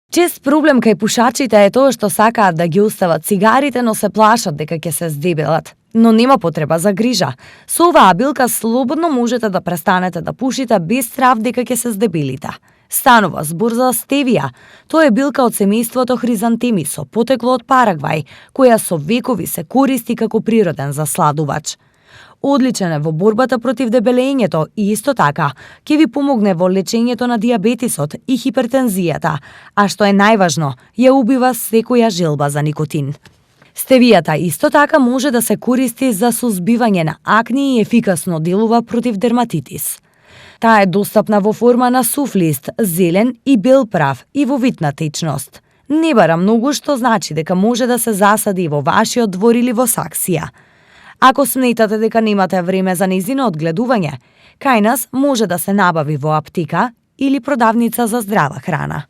Чест проблем кај пушачите е тоа што сакаат да ги остават цигарите, но се плашат дека ќе се здебелат. Но нема потреба за грижа. Со оваа билка слободно можете да престанете да пушите без страв дека ќе се здебелите. Станува збор за стевија. Тоа е билка од семејството хризантеми со потекло од Парагвај, која со векови се користи како природен засладувач. Одличен е во борбата против дебелењето и исто така ќе ви помогне во лечењето на дијабетисот и хипертензијата, а што е најважно, ја убива секоја желба за никотин. Стевијата исто така може да се користи за сузбивање на акни и ефикасно делува против дерматитис. Таа е достапна во форма на сув лист, зелен и бел прав и во вид на течност. Не бара многу, што значи дека може да се засади во вашиот двор или во саксија. Ако сметате дека немате време за нејзино одгледување, кај нас може да се набави во аптека или продавница за здрава храна.